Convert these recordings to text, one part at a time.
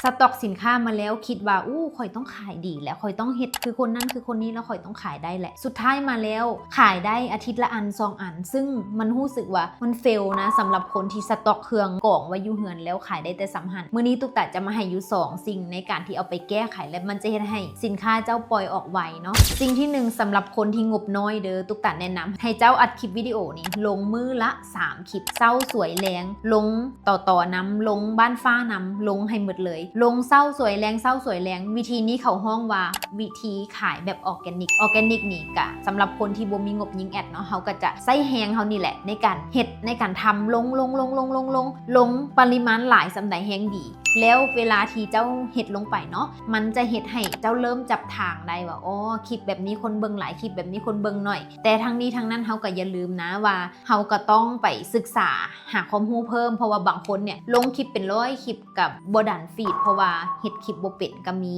ສະຕັອກສິນຄ້າມາແລ້ວ ຄິດວ່າ ອູ້ ຂ້ອຍຕ້ອງຂາຍດີແຫຼະ ຂ້ອຍຕ້ອງເຮັດຄືຄົນນັ້ນຄືຄົນນີ້ ແລ້ວຂ້ອຍຕ້ອງຂາຍໄດ້ແຫຼະ. ສຸດທ້າຍມາແລ້ວ ຂາຍໄດ້ອາທິດລະອັນສອງອັນ ຊຶ່ງມັນຮູ້ສຶກວ່າມັນເຟວນະ ສຳລັບຄົນທີ່ສະຕັອກເຄື່ອງກອງໄວ້ຢູ່ເຮືອນ ແລ້ວຂາຍໄດ້ແຕ່ສ່ຳຫັ້ນ. ມື້ນີ້ຕຸກຕາຈະມາໃຫ້ຢູ່ສອງສິ່ງໃນການທີ່ເອົາໄປແກ້ໄຂ ແລະ ມັນຈະເຮັດໃຫ້ສິນຄ້າເຈົ້າປ່ອຍອອກໄວເນາະ. ສິ່ງທີໜຶ່ງ ສຳລັບຄົນທີ່ງົບນ້ອຍເດີ ຕຸກຕາແນະນຳໃຫ້ເຈົ້າອັດຄລິບວິດີໂອນີ້ລົງມື້ລະສາມຄລິບ ເຊົ້າສວຍແລງ ລົງຕໍ່ໆນຳ ລົງບ້ານຟ້ານຳ ລົງໃຫ້ໝົດເລີຍ ລົງເຊົ້າສວຍແລງ ເຊົ້າສວຍແລງ. ວິທີນີ້ເຂົາຮ້ອງວ່າວິທີຂາຍແບບ organic organic ນີ້ກະສຳລັບຄົນທີ່ບໍ່ມີງົບຍິງແອດເນາະ ເຮົາກະຈະໃຊ້ແຮງເຮົານີ້ແຫຼະໃນການເຮັດ ໃນການທຳ ລົງ ລົງ ລົງ ລົງ ລົງ ລົງ ລົງ ປະລິມານຫຼາຍສ່ຳໃດແຮງດີ. ແລ້ວເວລາທີ່ເຈົ້າເຮັດລົງໄປເນາະ ມັນຈະເຮັດໃຫ້ເຈົ້າເລີ່ມຈັບທາງໄດ້ວ່າ ອໍ ຄລິບແບບນີ້ຄົນເບິ່ງຫຼາຍ ຄລິບແບບນີ້ຄົນເບິ່ງໜ້ອຍ. ແຕ່ທັງນີ້ທັງນັ້ນ ເຮົາກະຢ່າລືມນະວ່າ ເຮົາກະຕ້ອງໄປສຶກສາຫາຄວາມຮູ້ເພີ່ມ ເພາະວ່າບາງຄົນເນ່ຍ ລົງຄລິບເປັນຮ້ອຍຄລິບ ກະບໍ່ດັນຟີດ ເພາະວ່າເຮັດຄລິບບໍ່ເປັນກະມີ.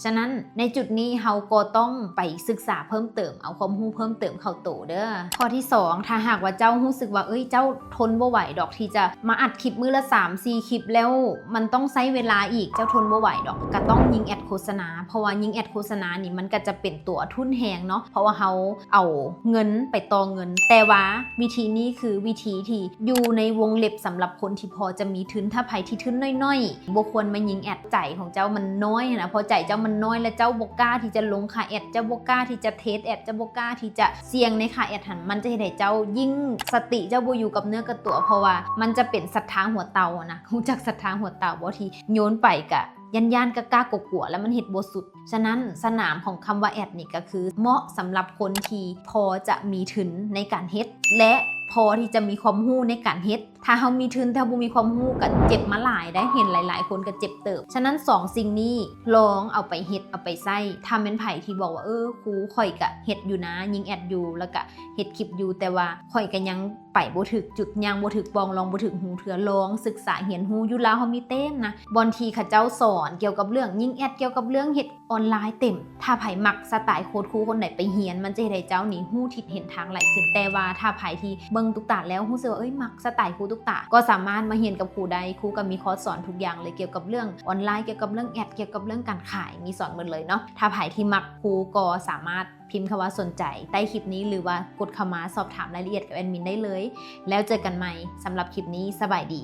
ສະນັ້ນ ໃນຈຸດນີ້ເຮົາກໍຕ້ອງໄປສຶກສາເພີ່ມເຕີມ ເອົາຄວາມຮູ້ເພີ່ມເຕີມເຂົ້າໂຕເດີ. ຂໍ້ທີສອງ ຖ້າຫາກວ່າເຈົ້າຮູ້ສຶກວ່າ ເອີຍ ເຈົ້າທົນບໍ່ໄຫວດອກທີ່ຈະມາອັດຄລິບມື້ລະສາມສີ່ຄລິບ ແລ້ວມັນຕ້ອງໃຊ້ເວລາອີກ ເຈົ້າທົນບໍ່ໄຫວດອກ ກະຕ້ອງຍິງແອດໂຄສະນາ ເພາະວ່າຍິງແອດໂຄສະນານີ້ ມັນກະຈະເປັນຕົວທຶນແຮງເນາະ ເພາະວ່າເຮົາເອົາເງິນໄປຕໍ່ເງິນ. ແຕ່ວ່າວິທີນີ້ຄືວິທີທີ່ຢູ່ໃນວົງເລັບສຳລັບຄົນທີ່ພໍຈະມີທຶນ. ຖ້າໃຜທີ່ທຶນນ້ອຍໆ ບໍ່ຄວນມາຍິງແອດ. ໃຈຂອງເຈົ້າມັນນ້ອຍຫັ້ນນະ ເພາະໃຈເຈົ້າມັນນ້ອຍ ແລະ ເຈົ້າບໍ່ກ້າທີ່ຈະລົງຄ່າແອດ ເຈົ້າບໍ່ກ້າທີ່ຈະເທຣດແອດ ເຈົ້າບໍ່ກ້າທີ່ຈະສ່ຽງໃນຄ່າແອດຫັ້ນ ມັນຈະເຮັດໃຫ້ເຈົ້າຍິ່ງສະຕິເຈົ້າບໍ່ຢູ່ກັບເນື້ອກັບຕົວ ເພາະວ່າມັນຈະເປັນສັດທາຫົວເຕົ່ານະ. ຮູ້ຈັກສັດທາຫົວເຕົ່າບໍ່ ທີ່ໂຍນໄປກະຢ້ານໆ ກ້າໆ ກົວໆ ແລ້ວມັນເຮັດບໍ່ສຸດ. ສະນັ້ນ ສະໜາມຂອງຄຳວ່າແອດນີ້ກະຄືເໝາະສຳລັບຄົນທີ່ພໍຈະມີທຶນໃນການເຮັດ ແລະ ພໍທີ່ຈະມີຄວາມຮູ້ໃນການເຮັດ. ຖ້າເຮົາມີທຶນແຕ່ເຮົາບໍ່ມີຄວາມຮູ້ ກະເຈັບມາຫຼາຍໄດ໋ ເຫັນຫຼາຍໆຄົນກະເຈັບເຕີບ. ສະນັ້ນ ສອງສິ່ງນີ້ລອງເອົາໄປເຮັດ ເອົາໄປໃຊ້. ຖ້າແມ່ນໃຜທີ່ບອກວ່າ ເອີ ຄູ ຂ້ອຍກະເຮັດຢູ່ນະ ຍິງແອດຢູ່ ແລ້ວກະເຮັດຄລິບຢູ່ ແຕ່ວ່າຂ້ອຍກະຍັງໄປບໍ່ຖືກຈຸດ ຍ່າງບໍ່ຖືກປ່ອງ ລອງບໍ່ຖືກຮູເທື່ອ. ລອງສຶກສາຮຽນຮູ້ ຢູ່ລາວເຮົາມີເຕັມນະ ບ່ອນທີ່ເຂົາເຈົ້າສອນກ່ຽວກັບເລື່ອງຍິງແອດ ກ່ຽວກັບເລື່ອງເຮັດອອນລາຍເຕັມ. ຖ້າໃຜມັກສະໄຕລ໌ໂຄດຄູ ຄົນໃດໄປຮຽນ ມັນຈະເຮັດໃຫ້ເຈົ້ານີ້ຮູ້ທິດເຫັນທາງຫຼາຍຂຶ້ນ. ແຕ່ວ່າຖ້າໃຜທີ່ເບິ່ງຕຸກຕາແລ້ວຮູ້ສຶກວ່າ ເອີຍ ມັກສະໄຕລ໌ຄູຕຸກຕາ ກໍສາມາດມາຮຽນກັບຄູໄດ້. ຄູກະມີຄອດສອນທຸກຢ່າງເລີຍ ກ່ຽວກັບເລື່ອງອອນລາຍ ກ່ຽວກັບເລື່ອງແອດ ກ່ຽວກັບເລື່ອງການຂາຍ ມີສອນໝົດເລີຍເນາະ. ຖ້າໃຜທີ່ມັກຄູ ກໍສາມາດພິມຄຳວ່າສົນໃຈໃຕ້ຄລິບນີ້ ຫຼືວ່າກົດເຂົ້າມາສອບຖາມລາຍລະອຽດກັບແອດມິນໄດ້ເລີຍ. ແລ້ວເຈີກັນໃໝ່. ສຳລັບຄລິບນີ້ ສະບາຍດີ.